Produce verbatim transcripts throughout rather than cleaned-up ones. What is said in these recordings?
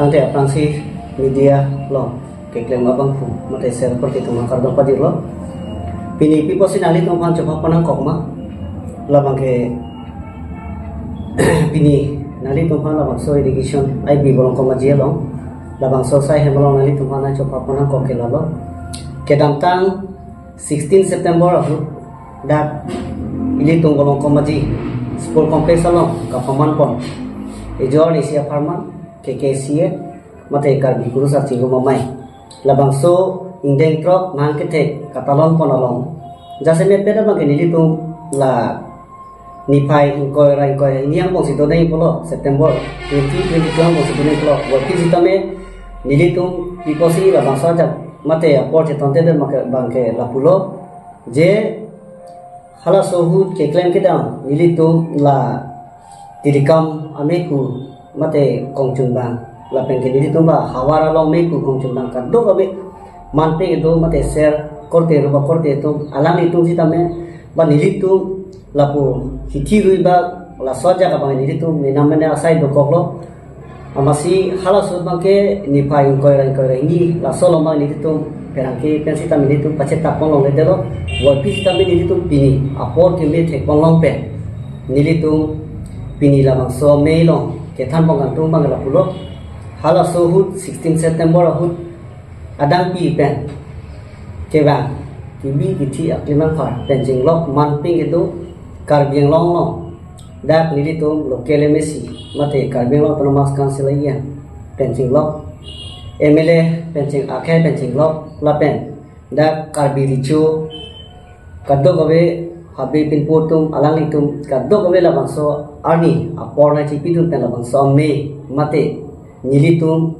Tangte aphrangsi media along keklem abangphu mate ser korte atum kardom pajirlo. Pini pi apotsi nanglitum aphan chopha pon nangkok ma? Labangke pini nanglitum aphan labangso irrigation I B Bolongkom Aji along, labangso asai hem along nanglitum aphan nangchopha pon nangkok ke lalo. Kedamtang sixteen September ahut dak ilitum Bolongkom Aji Sport Complex along kapaman pon ejor isi apharman K K C A mate Karbi Kurusar Chingrum Amei, labangso ingdeng throk mahang kethek katalon pon along, jasemet pen abangke nelitum la niphai ingkoi ra ingkoi hini angbongsi doneng pulo, September twenty twenty-two angbongsi doneng pulo. Wati sitame nelitum pi apotsi labangso ajak mate apor chetonte abangke lapulo je halaso ahut keklem kedam nelitum la Tirikam amei ku mate kongchunbang lapen ke nelitum ba havar along amei ku kongchunbang kadokave manpeng kedo mate ser korte ruba korte atum alanglitum sitame ba nelitum lapu hithi rui ba laso ajak abang nelitum menam mene asai dokoklo. Amatsi halaso abangke niphai ingkoi ra ingkoi ra hini laso along abang nelitum pherangke pen sitame nelitum pachetak pon longledetlo. Wati sitame nelitum pini apor keme thek pon long pen nelitum pini labangso amei along kethan pon kangtung abang lapulo. Halaso ahut sixteen September ahut adang pi pen kevang kebi kithi aklimang phar pen chenglok manpeng kedo Karbi Anglong along dak nelitum local M A C mate Karbi Anglong Autonomous Council A M pen chenglok, M L A pen cheng akhai pen chenglok lapen dak Karbi Recho kadokave Habe Pinpo atum alanglitum kadokave labangso arni apor nangchipidun pen labangso amei mate nelitum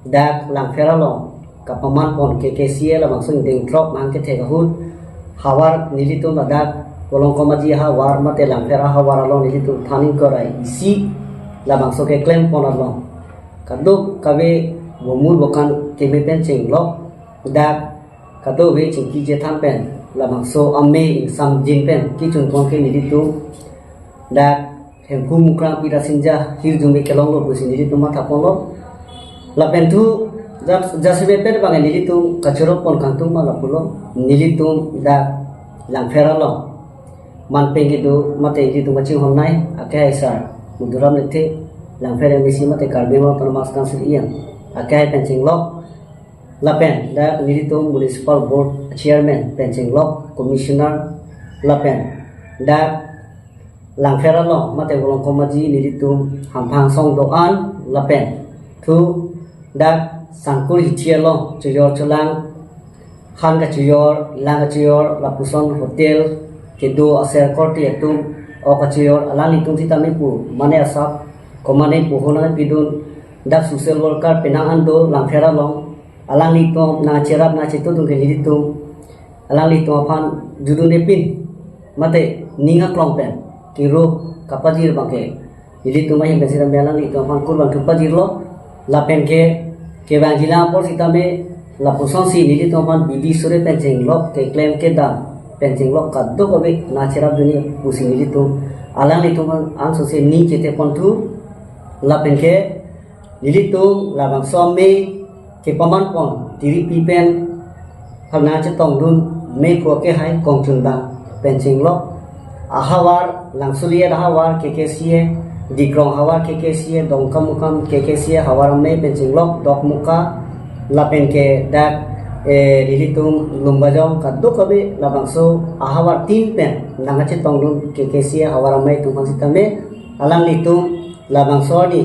dak Langpher along kapaman pon K K C A labangso ingdeng throk mahang kethek ahut havar nelitum ladak Bolongkom Aji havar mate Langpher havar along nelitum than ingkoi ra isi labangso keklem pon along kadokave bomul bokan keme pen chenglok dak kadokave chingki chethan pen labangso amei ingsamjin pen kechun pon ke nelitum dak Hemphu Mukrang Pirasinja hirjume kelonglo pusi nelitum matha ponlo. Lapen thu jas- jasemet pen abang nelitum kachoro pon kangtung ma lapulo, nelitum dak Langpher along manpeng kedo mate nelitum kachinghon nei akhai sar Madhuram Lekthe, Langpher M A C mate Karbi Anglong Autonomous Council A M akhai pen chenglok lapen dak nelitum Municipal Board Chairman pen chenglok, Commissioner lapen dak Langpher along mate Bolongkom Aji nelitum hamphang song do-an lapen thu dak Sangkur hithi along chojor cholang, han kachojor, lang kachojor, lapuson hotel kedo aser korte atum ok kachojor alanglitum sitame pu mane asap komatne pu honang pidun dak social worker penang an do Langpher along alanglitum nangcherap nangchetudun ke nelitum alanglitum aphan judun epin mate ning aklong pen kiro kapajir abangke nelitum ahin pen sitame alanglitum aphan kurvangthu pajirlo. Lapen ke kevangjilang apor sitame lapusonsi nelitum aphan bidi sore pen chenglok keklem kedam pen chenglok kadokave nangcherapdunji pusi nelitum alanglitum aphan ansose ning chethe ponthu. Lapen ke nelitum labangso amei kepaman pon tiripi pen halna chetongdun amei ku akehai kongchunbang pen chenglok ahavar Langsoliet ahavar K K C A, Dikrong havar K K C A, Dongkamukam K K C A havar amei pen chenglok Dokmoka lapen ke dak eh, nelitum Lumbajong kadokave labangso ahavar tin pen nangkachetongdun K K C A havar amei atum aphan sitame alanglitum labangso arni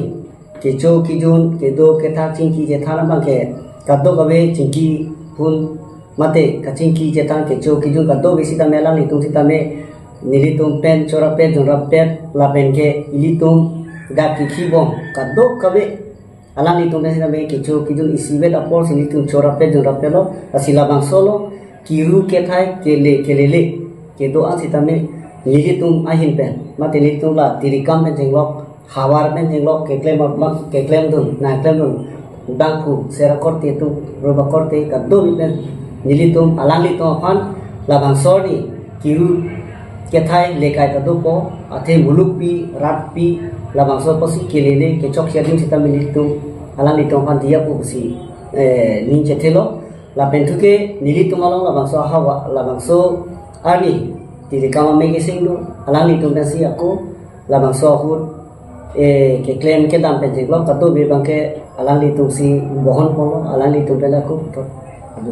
kecho kejun kedo kethak chingki chethan abangke kadokave chingki pon mate kachingki chethan kecho kejun kadokave sitame alanglitum sitame nelitum pen chorapet junrapet lapen ke ilitum dak kikhibom kadokave alanglitum pen sitame kecho kejun isivet apor si nelitum chorapet junrapetlo. Lasi labangso lo kiru kethai kele kelele kedo-an sitame nelitum ahin pen mate nelitum la Tirikam pen chenglok havar pen chenglok keklem abang keklemdun nangklemdun bangphu sera korte atum ruba korte kadokave pen nelitum alanglitum aphan labangso arni kiru kethai lekai kadopo athe mulukpi ratpi labangso apotsi kelele kechok si adim sitame nelitum alanglitum aphan diya pusi, eh, ning chethelo. Lapen thuke nelitum along labangso ahavar, labangso arni, tiri kama mekesing do, alanglitum pensi ako labangso ahut, eh, keklem kedam pen chenglo, kadokave abangke alanglitum si bohon ponlo, alanglitum pen ako